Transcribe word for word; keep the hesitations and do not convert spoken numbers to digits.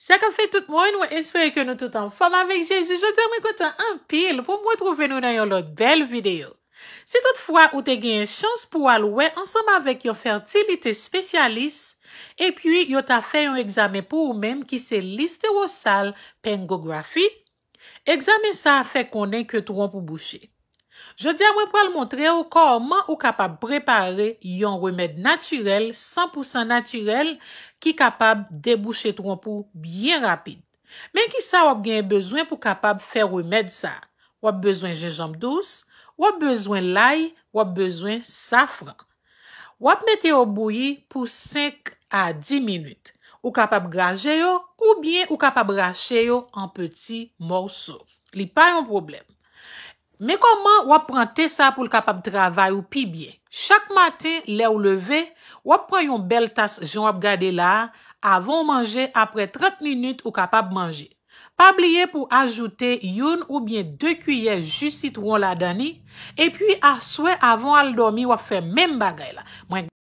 Sa k ap fèt tout moun, mwen espere ke nou tout anfòm avèk Jezi. Jodi a mwen kontan anpil pou m retwouve nou nan yon lòt bèl videyo. Si toutfwa ou te genyen chans pou w al wè ansanm avèk yon fètilite espesyalis, epi yo ta fè yon egzamen pou ou menm ki se listewosalpengografi, egzamen sa a fè konnen ke twonp ou bouche. Jodi a mwen pral montre w kòman ou kapab prepare yon remèd natirèl, san pou san natirèl, ki kapab debouche twonp ou byen rapid. Men kisa w ap genyen bezwen pou kapab fè remèd sa a? W ap bezwen jenjanm dous, w ap bezwen lay, w ap bezwen safran. W ap mete yo bouyi pou senk a dis minit. Ou kapab graje yo oubyen ou kapab rache yo an peti mòso. Li pa yon pwoblèm. Men kòman w ap pran te sa pou l kapab travay ou pi byen. Chak maten, lè w leve, w ap pran yon bèl tas jan w ap gade la a, avan w manje, apre trant minit ou kapab manje. Pa bliye pou ajoute youn oubyen de kiyè ji sitwon ladan li, epi aswè avan w al dòmi w ap fè menm bagay la. Mwen